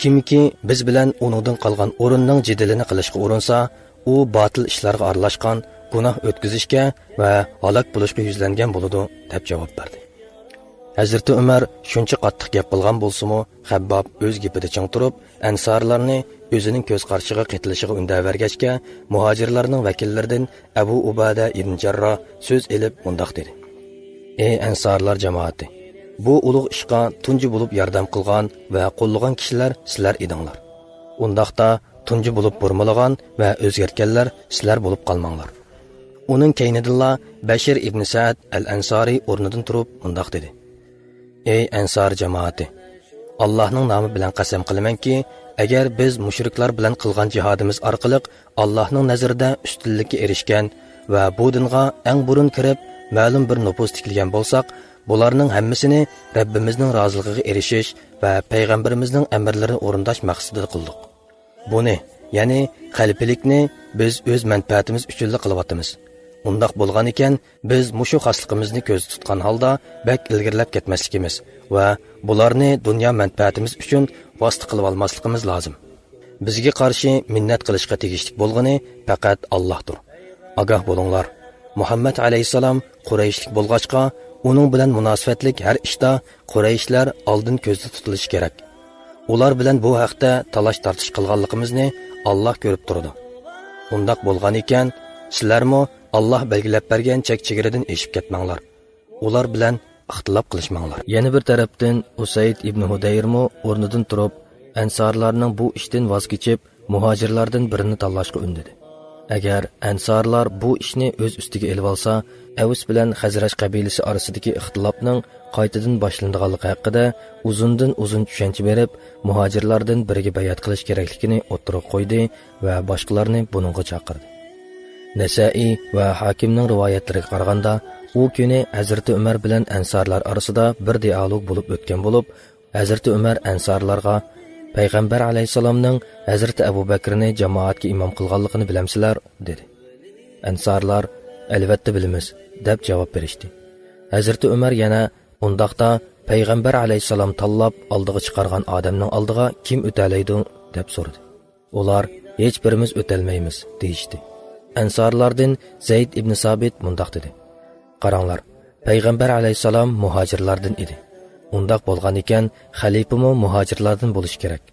كىمكى بىز بىلەن ئۇنىڭدىن قالغان ئورۇننىڭ جېدىلىنى قىلىشقا ئۇرۇنسا، ئۇ باتىل ئىشلارغا ئارىلاشقان، گۇناھ ئۆتكۈزۈشكە ۋە ھالاك بولۇشقا يۈزلەنگەن بولىدۇ، دەپ جاۋاب بەردى. ھەزرىتى ئۆمەر شۇنچە قاتتىق گەپ قىلغان بولسىمۇ، خەبباب ئۆز گېپىدە چىڭ تۇرۇپ، ئەنسارلارنى ئۆزىنىڭ كۆز قارىشىغا قېتىلىشىغا ئۈندەۋەرگەچكە، مۇھاجىرلارنىڭ ۋەكىللىرىدىن ئەبۇ ئۇبادە ئىبن جەرراھ سۆز ئېلىپ مۇنداق دېدى: ئەي ئەنسارلار جامائىتى! بۇ ئۇلۇغ ئىشقا تۇنجى بولۇپ ياردەم قىلغان ۋە قوللىغان كىشىلەر سىلەر ئىدىڭلار. ئۇنداقتا تۇنجى بولۇپ بۇرمىلىغان ۋە ئۆزگەرتكەنلەر سىلەر بولۇپ قالماڭلار. ئۇنىڭ كەينىدىنلا بەشىر ئىبن سەئد ئەل ئەنسارى ئورنىدىن تۇرۇپ مۇنداق دېدى: ئەي ئەنسار جامائىتى! ئاللاھنىڭ نامى بىلەن قەسەم قىلىمەنكى، ئەگەر بىز مۇشرىكلار بىلەن قىلغان جىھادىمىز ئارقىلىق ئاللاھنىڭ نەزىرىدە ئۈستۈنلۈككە ئېرىشكەن ۋە بۇ دىنغا ئەڭ بۇرۇن كىرىپ، مەلۇم بىر نوپۇس تىكلىگەن بولساق، بۇلارنىڭ ھەممىسىنى رەببىمىزنىڭ رازىلىقىغا ئېرىشىش ۋە پەيغەمبىرىمىزنىڭ ئەمىرلىرىنى ئورۇنداش مەقسىتىدە قىلدۇق. بۇنى، يەنى خەلىپىلىكنى بىز ئۆز مەنپەئەتىمىز ئۈچۈنلا قىلىۋاتىمىز. ئۇنداق بولغان ئىكەن، بىز مۇشۇ خاسلىقىمىزنى كۆزدە تۇتقان ھالدا بەك ئىلگىرىلەپ كەتمەسلىكىمىز ۋە بۇلارنى دۇنيا مەنپەئەتىمىز ئۈچۈن ۋاسىتە قىلىۋالماسلىقىمىز لازىم. بىزگە قارشى مىننەت قىلىشقا تېگىشلىك بولغىنى پەقەت ئاللاھتۇر. ئاگاھ بولۇڭلار، مۇھەممەد ئەلەيھىسسالام قۇرەيشلىك بولغاچقا، ئۇنىڭ بىلەن مۇناسىۋەتلىك ھەر ئىشتا قۇرەيشلەر ئالدىن كۆزدە تۇتۇلۇشى كېرەك. ئۇلار بىلەن بۇ ھەقتە تالاش-تارتىش قىلغانلىقىمىزنى ئاللاھ كۆرۈپ تۇرىدۇ. ئۇنداق بولغان ئىكەن، سىلەرمۇ ئاللاھ بەلگىلەپ بەرگەن چەك-چېگرىدىن ئېشىپ كەتمەڭلار. ئۇلار بىلەن ئىختىلاپ قىلىشماڭلار. يەنە بىر تەرەپتىن، ئۇسەيد ئىبن ھۇدەيرمۇ ئورنىدىن تۇرۇپ، ئەنسارلارنىڭ بۇ ئىشتىن ۋاز كېچىپ، مۇھاجىرلاردىن بىرىنى تاللاشقا ئۈندىدى. ئەگەر ئەنسارلار بۇ ئىشنى ئۆز ئۈستىگە ئېلىۋالسا، ئەۋس بىلەن خەزرەج قەبىلىسى ئارىسىدىكى ئىختىلاپنىڭ قايتىدىن باشلىنىدىغانلىقى ھەققىدە ئۇزۇندىن ئۇزۇن چۈشەنچە بېرىپ، مۇھاجىرلاردىن بىرىگە بەيئەت قىلىش كېرەكلىكىنى ئوتتۇرىغا قويدى ۋە باشقىلارنى بۇنىڭغا چاقىردى. نەسائىي ۋە ھاكىمنىڭ رىۋايەتلىرىگە قارىغاندا، ئۇ كۈنى ھەزرىتى ئۆمەر بىلەن ئەنسارلار ئارىسىدا بىر دىئالوگ بولۇپ ئۆتكەن بولۇپ، ھەزرىتى ئۆمەر ئەنسارلارغا، پەيغەمبەر ئەلەيھىسسالامنىڭ ھەزرىتى ئەبۇ بەكرىنى جامائەتكە ئىمام قىلغانلىقىنى بىلەمسىلەر؟ دېدى. ئەنسارلار، ئەلۋەتتە بىلىمىز، دەپ جاۋاب بېرىشتى. ھەزرىتى ئۆمەر يەنە، ئۇنداقتا پەيغەمبەر ئەلەيھىسسالام تاللاپ ئالدىغا چىقارغان ئادەمنىڭ ئالدىغا كىم ئۆتەلەيدۇ؟ دەپ سورىدى. ئۇلار، ھېچ بىرىمىز ئۆتەلمەيمىز، دېيىشتى. ئەنسارلاردىن زەيد ئىبنى سابىت مۇنداق دېدى: قاراڭلار، پەيغەمبەر ئەلەيھىسسالام مۇھاجىرلاردىن ئىدى. ئۇنداق بولغان ئىكەن، خەلىپىمۇ مۇھاجىرلاردىن بولۇشى كېرەك.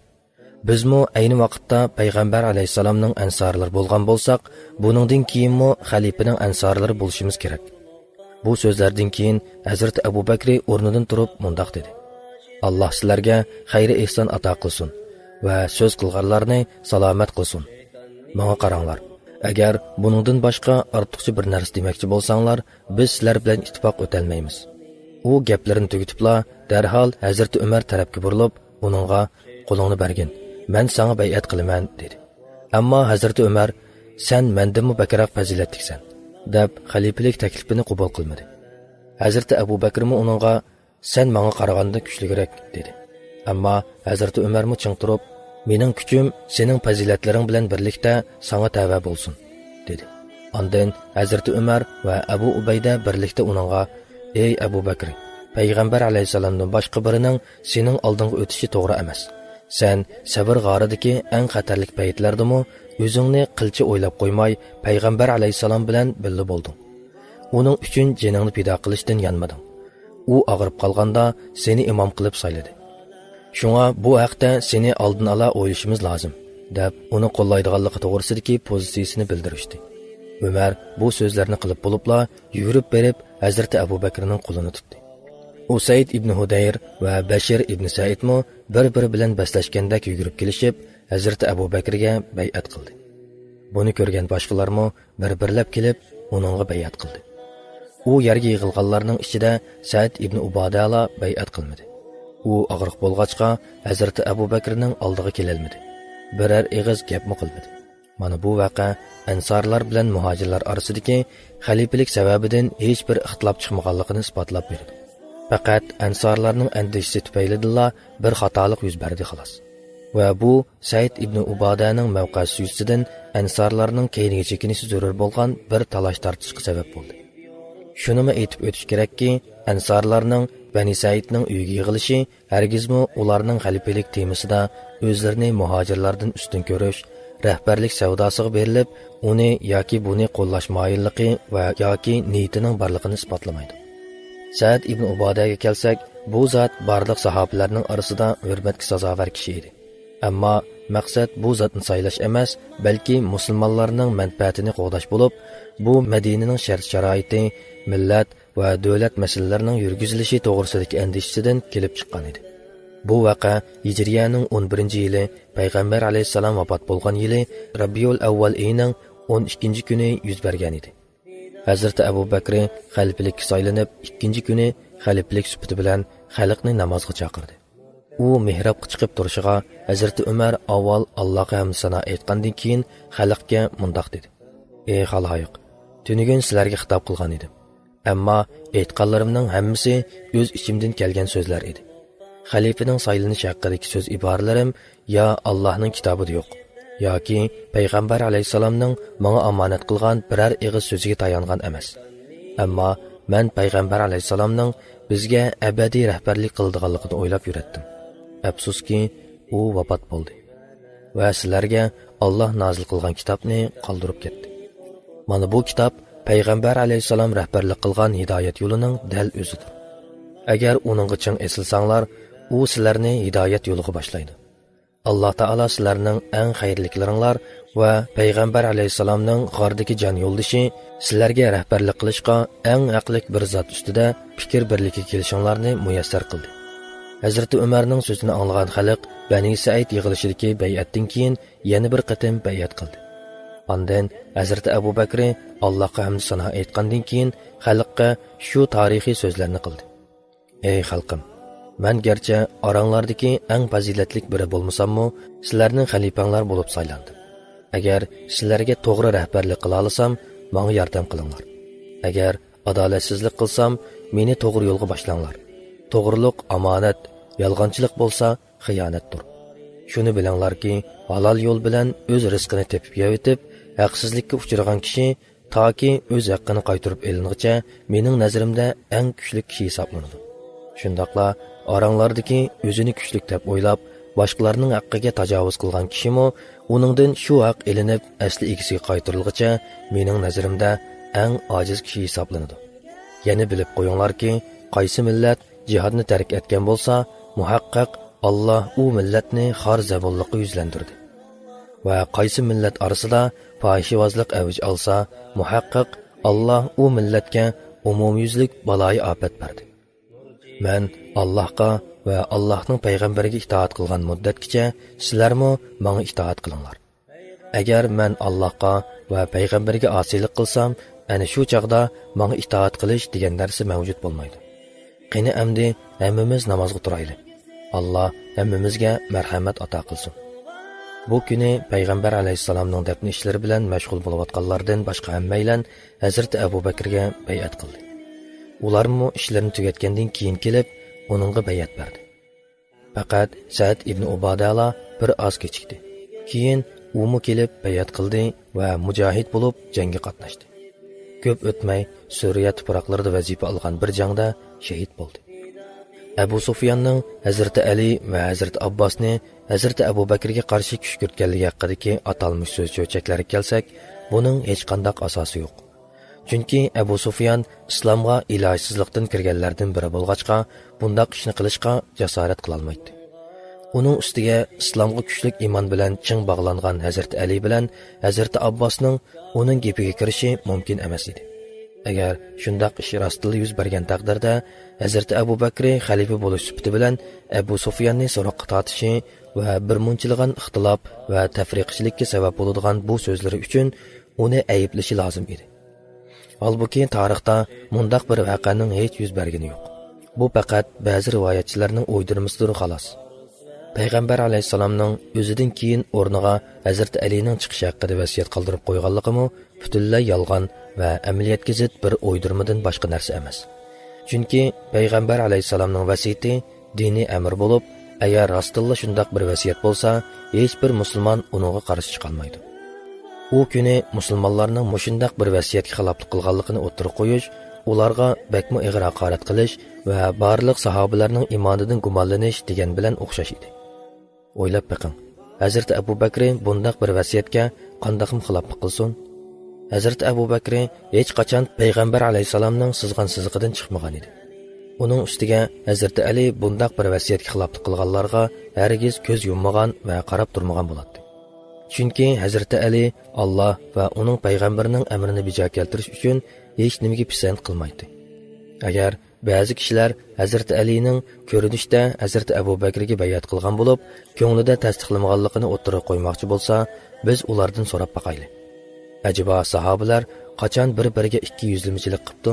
بىزمۇ ئەينى ۋاقىتتا پەيغەمبەر ئەلەيھىسسالامنىڭ ئەنسارلىرى بولغان بولساق، بۇنىڭدىن كېيىنمۇ خەلىپىنىڭ ئەنسارلىرى بولۇشىمىز كېرەك. بۇ سۆزلەردىن كېيىن ھەزرىتى ئەبۇ بەكرى ئورنىدىن تۇرۇپ مۇنداق دېدى: ئاللاھ سىلەرگە خەير ئېھسان ئاتا قىلسۇن ۋە سۆز قىلغانلارنى سالامەت قىلسۇن. ماڭا قاراڭلار، ئەگەر بۇنىڭدىن باشقا ئارتۇقچە بىر نەرسە دېمەكچى بولساڭلار، بىز سىلەر بىلەن ئىتتىپاق ئۆتەلمەيمىز. ئۇ گەپلىرىنى تۈگىتىپلا، دەرھال ھەزرىتى ئۆمەر تەرەپكە بۇرۇلۇپ، ئۇنىڭغا، قولۇڭنى بەرگىن، مەن ساڭا بەيئەت قىلىمەن، دېدى. ئەمما ھەزرىتى ئۆمەر، سەن مەندىنمۇ بەكرەك پەزىلەتلىكسەن، دەپ خەلىپىلىك تەكلىپىنى قوبۇل قىلمىدى. ھەزرىتى ئەبۇ بەكرىمۇ ئۇنىڭغا، سەن ماڭا قارىغاندا كۈچلۈكرەك، دېدى. ئەمما ھەزرىتى ئۆمەرمۇ چىڭ تۇرۇپ، مېنىڭ كۈچۈم سېنىڭ پەزىلەتلىرىڭ بىلەن بىرلىكتە ساڭا تەۋە بولسۇن، دېدى. ئاندىن ھەزرىتى ئۆمەر ۋە ئەبۇ ئۇبەيدە بىرلىكتە ئۇنىڭغا، ئەي ئەبۇ بەكرى، پەيغەمبەر ئەلەيھىسسالامدىن باشقا بىرىنىڭ سېنىڭ ئالدىڭغا ئۆتۈشى توغرا ئەمەس. سەن سەۋر غارىدىكى ئەڭ خەتەرلىك پەيتلەردىمۇ ئۆزۈڭنى قىلچە ئويلاپ قويماي پەيغەمبەر ئەلەيھىسسالام بىلەن بىللە بولدۇڭ. ئۇنىڭ ئۈچۈن جېنىڭنى پىدا قىلىشتىن يانمىدىڭ. ئۇ ئاغرىپ قالغاندا سېنى ئىمام قىلىپ سايلىدى. شۇڭا بۇ ھەقتە سېنى ئالدىن ئالا ئويلىشىمىز لازىم، دەپ ئۇنى قوللايدىغانلىقى توغرىسىدىكى پوزىتسىيىسىنى بىلدۈرۈشتى. ئۆمەر بۇ سۆزلەرنى قىلىپ بولۇپلا يۈگۈرۈپ بېرىپ ھەزرىتى ئەبۇ بەكرىنىڭ قولىنى تۇتتى. ئۇسەيد ئىبنى ھۇدەير ۋە بەشىر ئىبنى سەئىدمۇ بىر-بىرى بىلەن بەسلەشكەندەك يۈگۈرۈپ كېلىشىپ، ھەزرىتى ئەبۇ بەكرىگە بەيئەت قىلدى. بۇنى كۆرگەن باشقىلارمۇ بىر-بىرلەپ كېلىپ، ئۇنىڭغا بەيئەت قىلدى. ئۇ يەرگە يىغىلغانلارنىڭ ئىچىدە سەئىد ئىبنى ئۇبادەلا بەيئەت قىلمىدى. ئۇ ئاغرىق بولغاچقا، ھەزرىتى ئەبۇ بەكرىنىڭ ئالدىغا كېلەلمىدى. بىرەر ئېغىز گەپمۇ قىلمىدى. مانا بۇ ۋەقە ئەنسارلار بىلەن مۇھاجىرلار ئارىسىدىكى خەلىپىلىك سەۋەبىدىن ھېچبىر ئىختىلاپ چىقمىغانلىقىنى ئىسپاتلاپ بېرىدۇ. پەقەت ئەنسارلارنىڭ ئەندىشىسى تۈپەيلىدىنلا بىر خاتالىق يۈز بەردى، خالاس. ۋە بۇ سەئىد ئىبنى ئۇبادەنىڭ مەۋقەسى يۈزىسىدىن ئەنسارلارنىڭ كەينىگە چېكىنىشى زۆرۈر بولغان بىر تالاش-تارتىشقا سەۋەب بولدى. شۇنىمۇ ئېيتىپ ئۆتۈش كېرەككى، ئەنسارلارنىڭ بەنى سەئىدنىڭ ئۆيىگە يىغىلىشى ھەرگىزمۇ ئۇلارنىڭ خەلىپىلىك تېمىسىدا ئۆزلىرىنى مۇھاجىرلاردىن ئۈستۈن كۆرۈش، رەھبەرلىك سەۋداسىغا بېرىلىپ، ئۇنى ياكى بۇنى قوللاش مايىللىقى ۋە ياكى نىيىتىنىڭ بارلىقىنى ئىسپاتلىمايدۇ. سەئد ئىبن ئۇبادەگە كەلسەك، بۇ زات بارلىق ساھابىلەرنىڭ ئارىسىدا ھۆرمەتكە سازاۋەر كىشى ئىدى. ئەمما مەقسەت بۇ زاتنى سايلاش ئەمەس، بەلكى مۇسۇلمانلارنىڭ مەنپەئەتىنى قوغداش بولۇپ، بۇ مەدىنىنىڭ شەرت-شارائىتى، مىللەت ۋە دۆلەت مەسىلىلىرىنىڭ يۈرگۈزۈلۈشى توغرىسىدىكى ئەندىشىسىدىن كېلىپ چىققان ئىدى. بۇ ۋەقە ھىجرىيەنىڭ ئون بىرىنچى يىلى، پەيغەمبەر ئەلەيھىسسالام ۋاپات بولغان يىلى رەبىئۇل ئەۋۋەل ئېيىنىڭ ئون ئىككىنچى كۈنى يۈز بەرگەن ئىدى. ھەزرىتى ئەبۇ بەكرى خەلىپىلىككە سايلىنىپ، ئىككىنچى كۈنى خەلىپىلىك سۈپىتى بىلەن خەلقنى نامازغا چاقىردى. ئۇ مېھرابقا چىقىپ تۇرۇشىغا، ھەزرىتى ئۆمەر ئاۋۋال ئاللاغا ھەمدۇ سانا ئېيتقاندىن كېيىن، خەلقكە مۇنداق دېدى: ئەي خالايىق، تۈنۈگۈن سىلەرگە خىتاب قىلغان ئىدىم. ئەمما ئېيتقانلىرىمنىڭ ھەممىسى ئۆز ئىچىمدىن كەلگەن سۆزلەر ئىدى. خەلىپىنىڭ سايلىنىشى ھەققىدىكى سۆز ئىبارىلىرىم يا ئاللاھنىڭ كىتابىدا يوق، ياكى پەيغەمبەر ئەلەيھىسسالامنىڭ ماڭا ئامانەت قىلغان بىرەر ئېغىز سۆزىگە تايانغان ئەمەس. ئەمما مەن پەيغەمبەر ئەلەيھىسسالامنىڭ بىزگە ئەبەدىي رەھبەرلىك قىلىدىغانلىقىنى ئويلاپ يۈرەتتىم. ئەپسۇسكى، ئۇ ۋاپات بولدى ۋە سىلەرگە ئاللاھ نازىل قىلغان كىتابنى قالدۇرۇپ كەتتى. مانا بۇ كىتاب پەيغەمبەر ئەلەيھىسسالام رەھبەرلىك قىلغان ھىدايەت يولىنىڭ دەل ئۆزىدۇر. ئەگەر ئۇنىڭغا چىڭ ئېسىلساڭلار، ئۇ سىلەرنى ھىدايەت يولىغا باشلايدۇ. ئاللاھ تائالا سىلەرنىڭ ئەڭ خەيرلىكلىرىڭلار ۋە پەيغەمبەر ئەلەيھىسسالامنىڭ غاردىكى جان يولدىشى سىلەرگە رەھبەرلىك قىلىشقا ئەڭ ھەقلىق بىر زات ئۈستىدە پىكىر بىرلىكىگە كېلىشىڭلارنى مۇيەسسەر قىلدى. ھەزرىتى ئۆمەرنىڭ سۆزىنى ئاڭلىغان خەلق بەنى سەئىد يىغىلىشىدىكى بەيئەتتىن كېيىن يەنە بىر قېتىم بەيئەت قىلدى. ئاندىن ھەزرىتى ئەبۇ بەكرى ئاللاھقا ھەمدۇ سانا ئېيتقاندىن كېيىن خەلققە شۇ تارىخىي سۆزلەرنى قىلدى: ئەي خەلقىم، مەن گەرچە ئاراڭلاردىكى ئەڭ پەزىلەتلىك بىرى بولمىساممۇ، سىلەرنىڭ خەلىپەڭلار بولۇپ سايلاندىم. ئەگەر سىلەرگە توغرا رەھبەرلىك قىلالىسام، ماڭا ياردەم قىلىڭلار. ئەگەر ئادالەتسىزلىك قىلسام، مېنى توغرا يولغا باشلاڭلار. توغرىلىق ئامانەت، يالغانچىلىق بولسا خىيانەتتۇر. شۇنى بىلىڭلاركى، ھالال يول بىلەن ئۆز رىزقىنى تېپىپ يەۋېتىپ، ھەقسىزلىككە ئۇچرىغان كىشى تاكى ئۆز ھەققىنى قايتۇرۇپ ئېلىنغىچە مېنىڭ نەزىرىمدە ئەڭ كۈچلۈك كىشى ھېسابلىنىدۇ. شۇنداقلا ئاراڭلاردىكى ئۆزىنى كۈچلۈك دەپ ئويلاپ، باشقىلارنىڭ ھەققىگە تاجاۋۇز قىلغان كىشىمۇ ئۇنىڭدىن شۇ ھەق ئېلىنىپ ئەسلى ئىگىسىگە قايتۇرۇلغىچە مېنىڭ نەزىرىمدە ئەڭ ئاجىز كىشى ھېسابلىنىدۇ. يەنە بىلىپ قويۇڭلاركى، قايسى مىللەت جىھادنى تەرك ئەتكەن بولسا، مۇھەققەق ئاللا ئۇ مىللەتنى خار زەبۇنلۇققا يۈزلەندۈردى. ۋە قايسى مىللەت ئارىسىدا پاھىشىۋازلىق ئەۋج ئالسا، مۇھەققەق ئاللا ئۇ مىللەتكە ئومۇميۈزلۈك بالايىئاپەت بەردى. مەن ئاللاھقا ۋە ئاللاھنىڭ پەيغەمبىرىگە ئىتائەت قىلغان مۇددەتكىچە سىلەرمۇ ماڭا ئىتائەت قىلىڭلار. ئەگەر مەن ئاللاھقا ۋە پەيغەمبىرىگە ئاسىيلىق قىلسام، ئەنە شۇ چاغدا ماڭا ئىتائەت قىلىش دېگەن نەرسە مەۋجۇت بولمايدۇ. قېنى ئەمدى ھەممىمىز نامازغا تۇرايلى. ئاللا ھەممىمىزگە مەرھەمەت ئاتا قىلسۇن. بۇ كۈنى پەيغەمبەر ئەلەيھىسسالامنىڭ دەپنە ئىشلىرى بىلەن مەشغۇل بولۇۋاتقانلاردىن باشقا ھەممەيلەن ھەزرىتى ئەبۇ بەكرگە بەيئەت قىلدى. ئۇلارمۇ ئىشلىرىنى تۈگەتكەندىن كېيىن كېلىپ، ئۇنىڭغا بەيئەت بەردى. پەقەت سەئد ئىبنى ئۇبادەلا بىر ئاز كېچىكتى. كېيىن ئۇمۇ كېلىپ بەيئەت قىلدى ۋە مۇجاھىد بولۇپ جەڭگە قاتناشتى. كۆپ ئۆتمەي سۈرىيە تۇپراقلىرىدا ۋەزىپە ئالغان بىر جەڭدە شېھىت بولدى. ئەبۇ سۇفياننىڭ ھەزرىتى ئەلى ۋە ھەزرىتى ئابباسنى ھەزرىتى ئەبۇ بەكرىگە قارشى كۈشكۈرتكەنلىكى ھەققىدىكى ئاتالمىش سۆز چۆچەكلەرگە كەلسەك، بۇنىڭ ھېچقانداق ئاساسى يوق. چۈنكى ئەبۇ سۇفيان ئىسلامغا ئىلاجسىزلىقتىن كىرگەنلەردىن بىرى بولغاچقا، بۇنداق ئىشنى قىلىشقا جاسارەت قىلالمايتتى. ئۇنىڭ ئۈستىگە ئىسلامغا كۈچلۈك ئىمان بىلەن چىڭ باغلانغان ھەزرىتى ئەلى بىلەن ھەزرىتى ئابباسنىڭ ئۇنىڭ گېپىگە كىرىشى مۇمكىن ئەمەس ئىدى. ئەگەر شۇنداق ئىش راستلا يۈز بەرگەن تەقدىردە، ھەزرىتى ئەبۇ بەكرى خەلىپە بولۇش سۈپىتى بىلەن ئەبۇ سۇفياننى سوراققا تارتىشى ۋە بىر مۇنچىلىغان ئىختىلاپ ۋە تەپرىقىچىلىككە سەۋەب بولىدىغان بۇ سۆزلىرى ئۈچۈن ئۇنى ئەيىبلىشى لازىم ئىدى. ھالبۇكى، تارىختا مۇنداق بىر ۋەقەنىڭ ھېچ يۈز بەرگىنى يوق. بۇ پەقەت بەزى رىۋايەتچىلەرنىڭ ئويدۇرمىسىدۇر، خالاس. پەيغەمبەر ئەلەيھىسسالامنىڭ ئۆزىدىن كېيىن ئورنىغا ھەزرىتى ئەلىنىڭ چىقىشى ھەققىدە ۋەسىيەت قالدۇرۇپ قويغانلىقىمۇ پۈتۈنلەي يالغان ۋە ئەمەلىيەتكە زىت بىر ئويدۇرمىدىن باشقا نەرسە ئەمەس. چۈنكى پەيغەمبەر ئەلەيھىسسالامنىڭ ۋەسىيىتى دىنىي ئەمر بولۇپ، ئەگەر راستتىنلا شۇنداق بىر ۋەسىيەت بولسا، ھېچبىر مۇسۇلمان ئۇنىڭغا قارشى چىقالمايدۇ. ئۇ كۈنى مۇسۇلمانلارنىڭ مۇشۇنداق بىر ۋەسىيەتكە خىلاپلىق قىلغانلىقىنى ئوتتۇرىغا قويۇش، ئۇلارغا بەكمۇ ئېغىر ھاقارەت قىلىش ۋە بارلىق ساھابىلەرنىڭ ئىمانىدىن گۇمانلىنىش دېگەن بىلەن ئوخشاش ئىدى. ئويلاپ بېقىڭ، ھەزرىتى ئەبۇ بەكرى بۇنداق بىر ۋەسىيەتكە قانداقمۇ خىلاپلىق قىلسۇن؟ ھەزرىتى ئەبۇ بەكرى ھېچقاچان پەيغەمبەر ئەلەيھىسسالامنىڭ سىزغان سىزىقىدىن چىقمىغان ئىدى. ئۇنىڭ ئۈستىگە ھەزرىتى ئەلى بۇنداق بىر ۋەسىيەتكە خىلاپلىق قىلغانلارغا ھەرگىز كۆز يۇممىغان ۋە قاراپ تۇرمىغان بولاتتى. چۈنكى ھەزرىتى ئەلى ئاللا ۋە ئۇنىڭ پەيغەمبىرىنىڭ ئەمرىنى بىجا كەلتۈرۈش ئۈچۈن ھېچنېمىگە پىسەنت قىلمايتتى. ئەگەر بەزى كىشىلەر ھەزرىتى ئەلىنىڭ كۆرۈنۈشتە ھەزرىتى ئەبۇ بەكرىگە بەيئەت قىلغان بولۇپ، كۆڭلىدە تەستىقلىمىغانلىقىنى ئوتتۇرىغا قويماقچى بولسا، بىز ئۇلاردىن سوراپ باقايلى. ئەجەبا ساھابىلەر قاچان بىر-بىرىگە ئىككى يۈزلىمىچىلىك قىپتۇ؟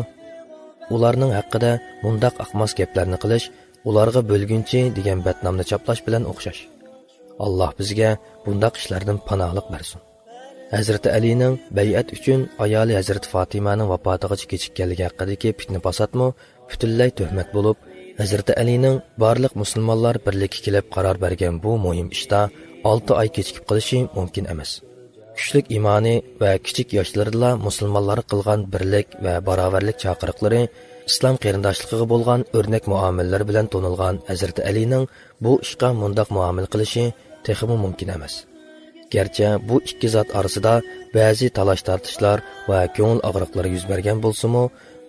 ئۇلارنىڭ ھەققىدە مۇنداق ئاقماس گەپلەرنى قىلىش ئۇلارغا بۆلگۈنچى دېگەن بەتنامنى چاپلاش بىلەن ئوخشاش. ئاللا بىزگە بۇنداق ئىشلاردىن پاناھلىق بەرسۇن. ھەزرىتى ئەلىنىڭ بەيئەت ئۈچۈن ئايالى ھەزرىتى فاتىمەنىڭ ۋاپاتىغىچە كېچىككەنلىكى ھەققىدىكى پىتنە-پاساتمۇ پۈتۈنلەي تۆھمەت بولۇپ، ھەزرىتى ئەلىنىڭ بارلىق مۇسۇلمانلار بىرلىككە كېلىپ قارار بەرگەن بۇ مۇھىم ئىشتا ئالتە ئاي كېچىكىپ قېلىشى مۇمكىن ئەمەس. كۈچلۈك ئىمانى ۋە كىچىك ياشلىرىدىلا مۇسۇلمانلارغا قىلغان بىرلىك ۋە باراۋەرلىك چاقىرىقلىرى، ئىسلام قېرىنداشلىقىغا بولغان ئۆرنەك مۇئامىلىلىرى بىلەن تونۇلغان ھەزرىتى ئەلىنىڭ بۇ ئىشقا مۇنداق مۇئامىلە قىلىشى تېخىمۇ مۇمكىن ئەمەس. گەرچە بۇ ئىككى زات ئارىسىدا بەزى تالاش-تارتىشلار ۋە كۆڭۈل ئاغرىقلىرى يۈز بەرگەن بولسىمۇ،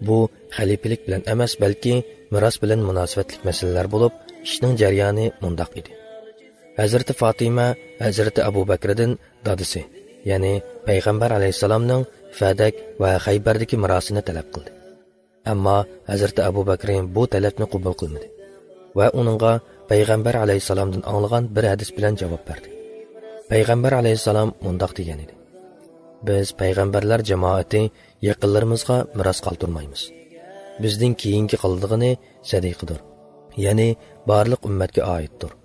بۇ خەلىپىلىك بىلەن ئەمەس، بەلكى مىراس بىلەن مۇناسىۋەتلىك مەسىلىلەر بولۇپ، ئىشنىڭ جەريانى مۇنداق ئىدى. ھەزرىتى فاتىمە ھەزرىتى ئەبۇ بەكرىدىن دادىسى، يەنى پەيغەمبەر ئەلەيھىسسالامنىڭ فەدەك ۋە خەيبەردىكى مىراسىنى تەلەپ قىلدى. ئەمما ھەزرىتى ئەبۇ بەكرى بۇ تەلەپنى قوبۇل قىلمىدى ۋە ئۇنىڭغا پەيغەمبەر ئەلەيھىسسالامدىن ئاڭلىغان بىر ھەدىس بىلەن جاۋاب بەردى. پەيغەمبەر ئەلەيھىسسالام مۇنداق دېگەن ئىدى: «بىز پەيغەمبەرلەر جامائىتى يېقىنلىرىمىزغا مىراس قالدۇرمايمىز. بىزدىن كېيىنكى قالىدىغىنى سەدىقىدۇر، يەنى بارلىق ئۈممەتكە ئائىتتۇر.»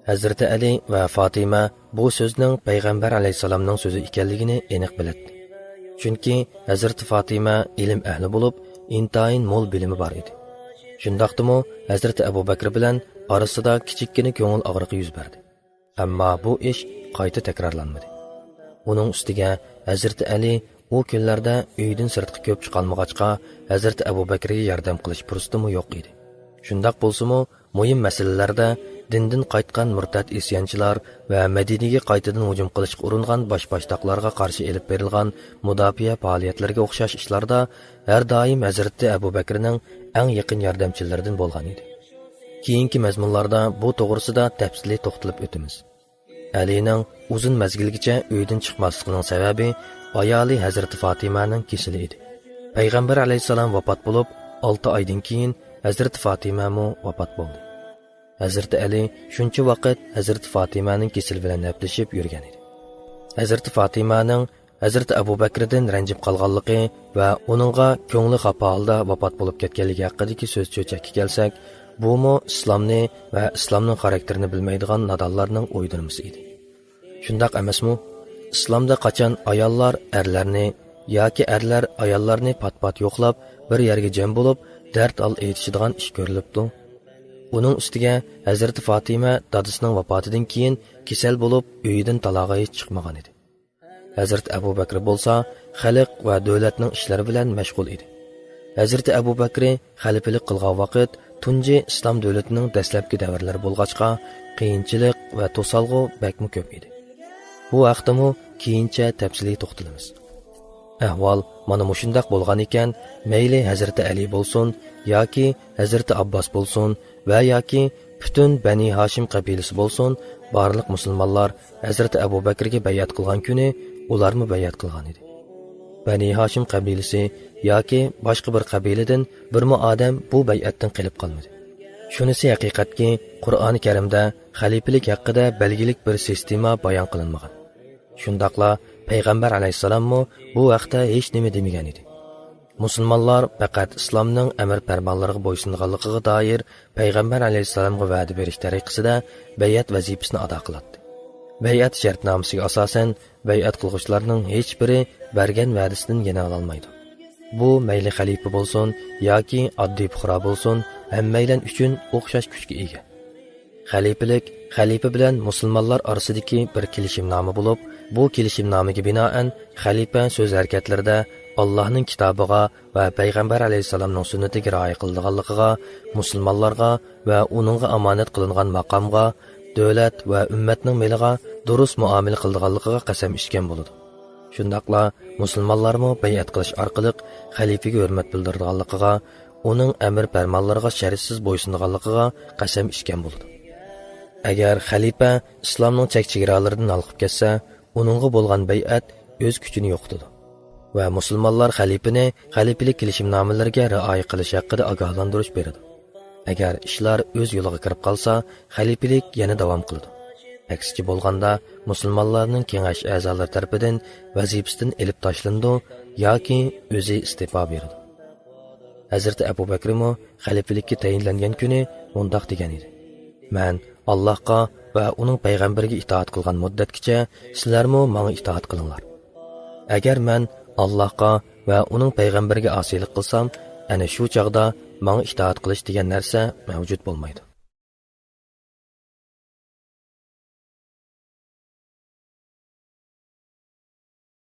ھەزرىتى ئەلى ۋە فاتىمە بۇ سۆزنىڭ پەيغەمبەر ئەلەيھىسسالامنىڭ سۆزى ئىكەنلىكىنى ئېنىق بىلەتتى. چۈنكى ھەزرىتى فاتىمە ئىلىم ئەھلى بولۇپ، ئىنتايىن مول بىلىمى بار ئىدى. شۇنداقتىمۇ ھەزرىتى ئەبۇ بەكرى بىلەن ئارىسىدا كىچىككىنە كۆڭۈل ئاغرىقى يۈز بەردى. ئەمما بۇ ئىش قايتا تەكرارلانمىدى. ئۇنىڭ ئۈستىگە ھەزرىتى ئەلى ئۇ كۈنلەردە ئۆيدىن سىرتقا كۆپ چىقالمىغاچقا، ھەزرىتى ئەبۇ بەكرىگە ياردەم قىلىش پۇرسىتىمۇ يوق ئىدى. شۇنداق بولسىمۇ، مۇھىم مەسىلىلەردە دىندىن قايتقان مۇرتەت ئىسيانچىلار ۋە مەدىنىگە قايتىدىن ھۇجۇم قىلىشقا ئۇرۇنغان باش-باشتاقلارغا قارشى ئېلىپ بېرىلغان مۇداپىئە پائالىيەتلىرىگە ئوخشاش ئىشلاردا ھەر دائىم ھەزرىتى ئەبۇ بەكرىنىڭ ئەڭ يېقىن ياردەمچىلىرىدىن بولغان ئىدى. كېيىنكى مەزمۇنلاردا بۇ توغرىسىدا تەپسىلىي توختىلىپ ئۆتىمىز. ئەلىنىڭ ئۇزۇن مەزگىلگىچە ئۆيدىن چىقماسلىقىنىڭ سەۋەبى ئايالى ھەزرىتى فاتىمەنىڭ كېسىلى ئىدى. پەيغەمبەر ئەلەيھىسسالام ۋاپات بولۇپ، ئالتە ئايدىن كېيىن ھەزرىتى فاتىمەمۇ ۋاپات بولدى. ھەزرىتى ئەلى شۇنچە ۋاقىت ھەزرىتى فاتىمەنىڭ كېسىلى بىلەن ھەپىلىشىپ يۈرگەن ئىدى. ھەزرىتى فاتىمەنىڭ ھەزرىتى ئەبۇ بەكرىدىن رەنجىپ قالغانلىقى ۋە ئۇنىڭغا كۆڭلى خاپا ھالدا ۋاپات بولۇپ كەتكەنلىكى ھەققىدىكى سۆز-چۆچەككە كەلسەك، بۇمۇ ئىسلامنى ۋە ئىسلامنىڭ خاراكتېرىنى بىلمەيدىغان نادانلارنىڭ ئويدۇرمىسى ئىدى. شۇنداق ئەمەسمۇ؟ ئىسلامدا قاچان ئاياللار ئەرلەرنى ياكى ئەرلەر ئاياللارنى پات-پات يوقلاپ، بىر يەرگە جەم بولۇپ، دەرد-ھال ئېيتىشىدىغان ئىش كۆرۈلۈپتۇ؟ ئۇنىڭ ئۈستىگە ھەزرىتى فاتىمە دادىسىنىڭ ۋاپاتىدىن كېيىن كېسەل بولۇپ، ئۆيىدىن تالاغا ھېچ چىقمىغان ئىدى. ھەزرىتى ئەبۇ بەكرى بولسا خەلق ۋە دۆلەتنىڭ ئىشلىرى بىلەن مەشغۇل ئىدى. ھەزرىتى ئەبۇ بەكرى خەلىپىلىك قىلغان ۋاقىت تۇنجى ئىسلام دۆلىتىنىڭ دەسلەپكى دەۋرلىرى بولغاچقا، قىيىنچىلىق ۋە توسالغۇ بەكمۇ كۆپ ئىدى. بۇ ھەقتىمۇ كېيىنچە تەپسىلىي توختىلىمىز. ئەھۋال مانا مۇشۇنداق بولغان ئىكەن، مەيلى ھەزرىتى ئەلى بولسۇن ياكى ھەزرىتى ئابباس بولسۇن ۋە ياكى پۈتۈن بەنى ھاشىم قەبىلىسى بولسۇن، بارلىق مۇسۇلمانلار ھەزرىتى ئەبۇ بەكرىگە بەيئەت قىلغان كۈنى ئۇلارمۇ بەيئەت قىلغان ئىدى. بەنى ھاشىم قەبىلىسى ياكى باشقا بىر قەبىلىدىن بىرمۇ ئادەم بۇ بەيئەتتىن قېلىپ قالمىدى. شۇنىسى ھەقىقەتكى، قۇرئانى كەرىمدە خەلىپىلىك ھەققىدە بەلگىلىك بىر سىستېما بايان قىلىنمىغان. شۇنداقلا پەيغەمبەر ئەلەيھىسسالاممۇ بۇ ھەقتە ھېچنېمە دېمىگەن ئىدى. مۇسۇلمانلار پەقەت ئىسلامنىڭ ئەمر پەرمانلىرىغا بويسۇنىدىغانلىقىغا دائىر پەيغەمبەر ئەلەيھىسسالامغا ۋەدە بېرىش تەرىقىسىدە بەيئەت ۋەزىپىسىنى ئادا قىلاتتى. بەيئەت شەرتنامىسىگە ئاساسەن، بەيئەت قىلغۇچىلارنىڭ ھېچبىرى بەرگەن ۋەدىسىدىن يېنىۋالالمايدۇ. بۇ مەيلى خەلىپە بولسۇن ياكى ئاددىي پۇقرا بولسۇن، ھەممەيلەن ئۈچۈن ئوخشاش كۈچكە ئىگە. خەلىپىلىك خەلىپە بىلەن مۇسۇلمانلار ئارىسىدىكى بىر كېلىشىمنامە بولۇپ، بۇ كېلىشىمنامىگە بىنائەن خەلىپە سۆز ھەرىكەتلىرىدە ئاللاھنىڭ كىتابىغا ۋە پەيغەمبەر ئەلەيھىسسالامنىڭ سۈننىتىگە رىئايە قىلىدىغانلىقىغا، مۇسۇلمانلارغا ۋە ئۇنىڭغا ئامانەت قىلىنغان ماقامغا، دۆلەت ۋە ئۈممەتنىڭ مېلىغا دۇرۇس مۇئامىلە قىلىدىغانلىقىغا قەسەم ئىچكەن بولىدۇ. شۇنداقلا مۇسۇلمانلارمۇ بەيئەت قىلىش ئارقىلىق خەلىپىگە ھۆرمەت بىلدۈرىدىغانلىقىغا، ئۇنىڭ ئەمر پەرمانلىرىغا شەرتسىز بويسۇنىدىغانلىقىغا قەسەم ئىچكەن بولىدۇ. ئەگەر خەلىپە ئىسلامنىڭ چەك چېگرالىرىدىن ھالقىپ كەتسە، ئۇنىڭغا بولغان بەيئەت ئۆز كۈچىنى يوقىتىدۇ ۋە مۇسۇلمانلار خەلىپىنى خەلىپىلىك كېلىشىمنامىلىرىگە رىئايە قىلىش ھەققىدە ئاگاھلاندۇرۇش بېرىدۇ. ئەگەر ئىشلار ئۆز يولىغا كىرىپ قالسا، خەلىپىلىك يەنە داۋام قىلىدۇ. ئەكسىچە بولغاندا، مۇسۇلمانلارنىڭ كېڭەش ئەزالىرى تەرىپىدىن ۋەزىپىسىدىن ئېلىپ تاشلىنىدۇ ياكى ئۆزى ئىستېپا بېرىدۇ. ھەزرىتى ئەبۇ بەكرىمۇ خەلىپىلىككە تەيىنلەنگەن كۈنى مۇنداق دېگەن ئىدى: «مەن ئاللاھقا ۋە ئۇنىڭ پەيغەمبىرىگە ئىتائەت قىلغان مۇددەتكىچە سىلەرمۇ ماڭا ئىتائەت قىلىڭلار. ئەگەر مەن ئاللاھقا ۋە ئۇنىڭ پەيغەمبىرىگە ئاسىيلىق قىلسام، ئەنە شۇ چاغدا ماڭا ئىتائەت قىلىش دېگەن نەرسە مەۋجۇت بولمايدۇ.»